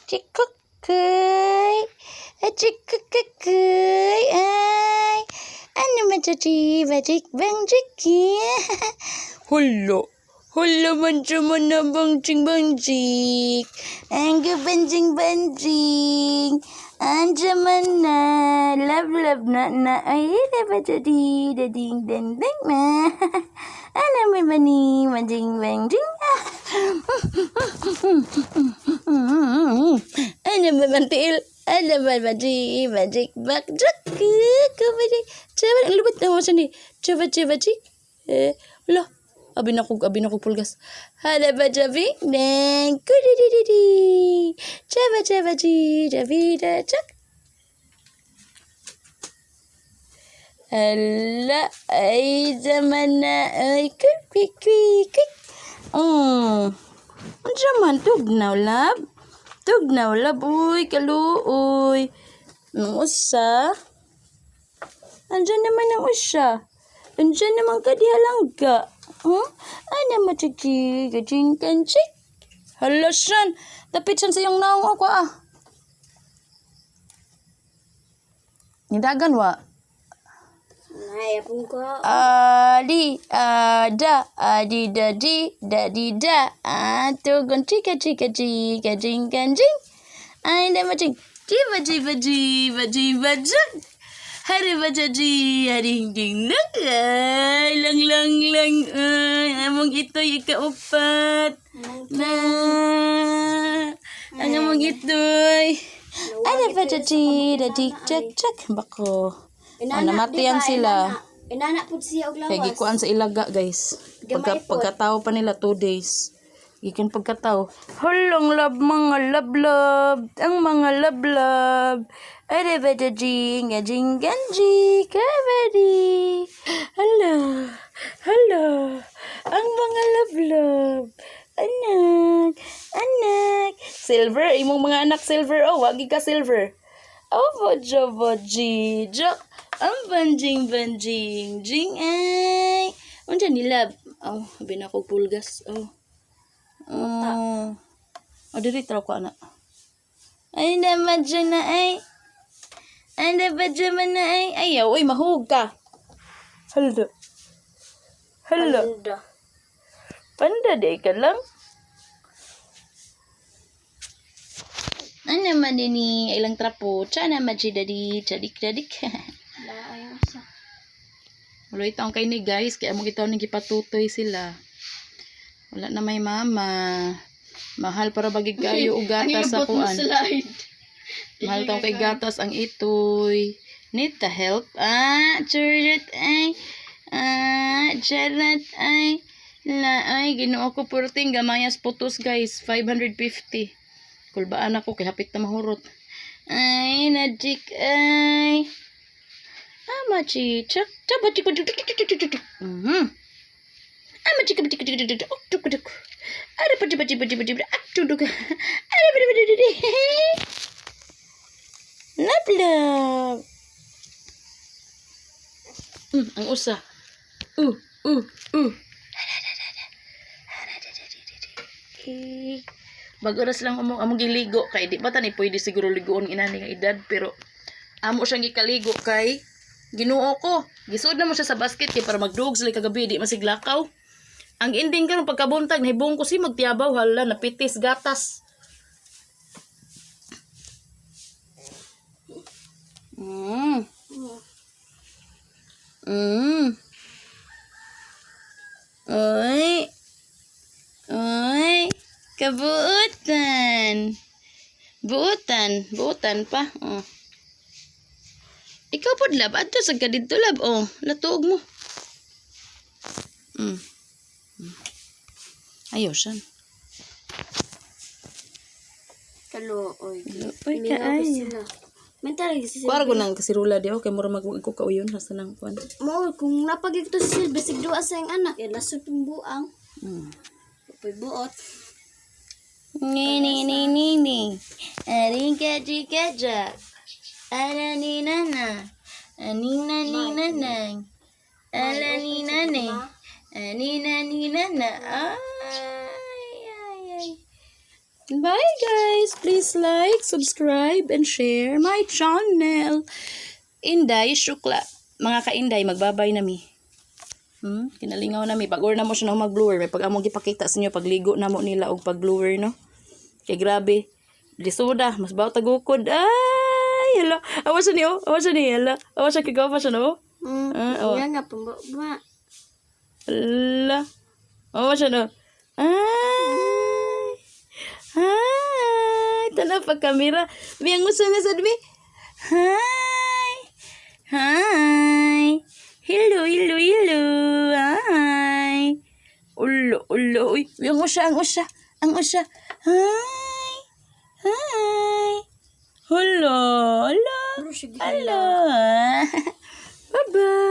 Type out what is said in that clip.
Chikukuy. Chikukuy. Ay. Ano machachi, bajik, bang, chiki. Hulo. Hulo man siya man na bang, ching, bang, chik. Ang banjing, banjing. Andiyan man na. Love, love na na. Ay, dapat jadi. Dading, ding, ding na. Ano may mani, manjing, bang, jing. Ano ba man tiil? Ano ba maji, magic, bak, jak, kabadi. Coba, ang lubot na mo siya ni. Coba, coba, chik. Eh, ala. Abi na ko pulgas. Hala ba jabi? Neng, kudi di di di. Coba, coba, ji, jabi, da, jak. Hala, ay, zaman na, ay, quick, quick, quick, quick. Oh, unsa man, tugnaw, love? Tugnaw, love, uy, kaluoy. Nung usa, andyan naman ang usa. Andyan naman ka diha langga. Huh? Ano mo, chichi, kaching, kanchik? Hala, siyan. Dapit siyan sa iyong naong ako, ah. Nidagan, wa? Ay, apong ko. Ali, ada, adi, da, di, da, di, da. Tugon, chika, chika, chika, jing, kan, jing. Ay, da, ma, jing. Jiba, jiba, jiba, jiba, jing. Hari, ba, ja, ji, hari, ding, ding. Ay, lang, lang, lang. Ay, among ito'y ikaupat. Na, ang among ito'y. Ano ba, ja, ji, da, di, jak, jak. Bako. Oh, namatayan sila. Inana pud siya og Kay lawas. gikuan sa ilaga, guys. Gamay pod. Pagkatao pa nila 2 days. Gikan pagkatao. Halong love mga love love. Ang mga love love. Are ba da jing jing ganji kabadi. Hala. Hala. Ang mga love love. Anak. Anak. Silver. Imong mga anak silver. Oh, wagi ka silver. Oh, bojo boji. Jo. Ang banjing banjing. Jing ay. Unsa ni love? Oh, abi na ko pulgas. Oh. Oh. Oh, diri traw ko ana. Ay naman dyan na ay. Ay naman dyan man na ay. Ayaw, uy, mahug ka. Hala. Hala. Panda. Panda di ka lang. Ano man din ni ilang trapo? Tsa naman si daddy. Tsadik dadik. La ay usa. Wala itong kay ni guys. Kaya mo kita ni gipatutoy sila. Wala na may mama. Mahal para bagig kayo og gatas sa kuan. Slide. Mahal taong kay gatas ang itoy. Need the help? Ah, charot ay. Ah, charot ay. La ay, Ginoo ko purting gamayas putos guys, 550. Kulbaan ako kay hapit na mahurot. Ay, najik ay. Ama chi chak chak chik chik chik chik chik. Ama chik chik chik chik chik tuk tuk. Are pa pa pa pa pa ak tuk. Are pa pa pa. Love love. Ang usa. Bago ras lang among among giligo kay di ba tani pwede siguro ligoon inani nga edad pero amo siyang gikaligo kay Ginoo ko. Gisuod na mo siya sa basket kay para magduog sila kagabi di masiglakaw. Ang ending karon pagkabuntag nahibong ko si magtiyabaw hala napitis gatas. Oy. Oy. Kabuutan. Buutan. Buutan pa. Oh. Ikaw pod lab. Adto sa ka didto lab. Oh, latuog mo. Ayaw siya. Kaluoy. Uy, Mingaw kaayo. sila. Mental lagi si Kuwara ko nang kasirula di okay mura magwag ko kauyon hasta nang kuan. Mo kung napagigto si Silvia sig duwa sa iyang anak, eh lasod pong buang. Upoy buot. Ni ni ni ni ni. Aring ka chika jack. Ala ni na na. Ani na ni na na. Ala ni na ni. Ani na ni na na. Ay ay ay. Bye, guys. Please like, subscribe, and share my channel. Inday Shukla. Mga ka-Inday, magbabay na mi. Kinalingaw na mi. Pag na mo siya na mag-blower. May pag among gipakita sa inyo, pagligo na mo nila og pag-blower, no? Kay grabe. Lisuda, mas baw tagukod. Ay, hala. Awa siya niyo. Awa siya niyo. Hala. Awa siya kagawa pa siya, no? Ah, oh. Yan nga, pamba. Hala. Awa siya, no? Ay. Hi. Tanaw pa kamera. Biyang usa na sad, bi. Hi. Hi. Hello, hello, hello. Hi. Ulo, ulo. Uy, uy, ang usya, ang usya. Ang usya. Hi. Hi. Hello, hello. Bro, sige. Hello. Bye-bye.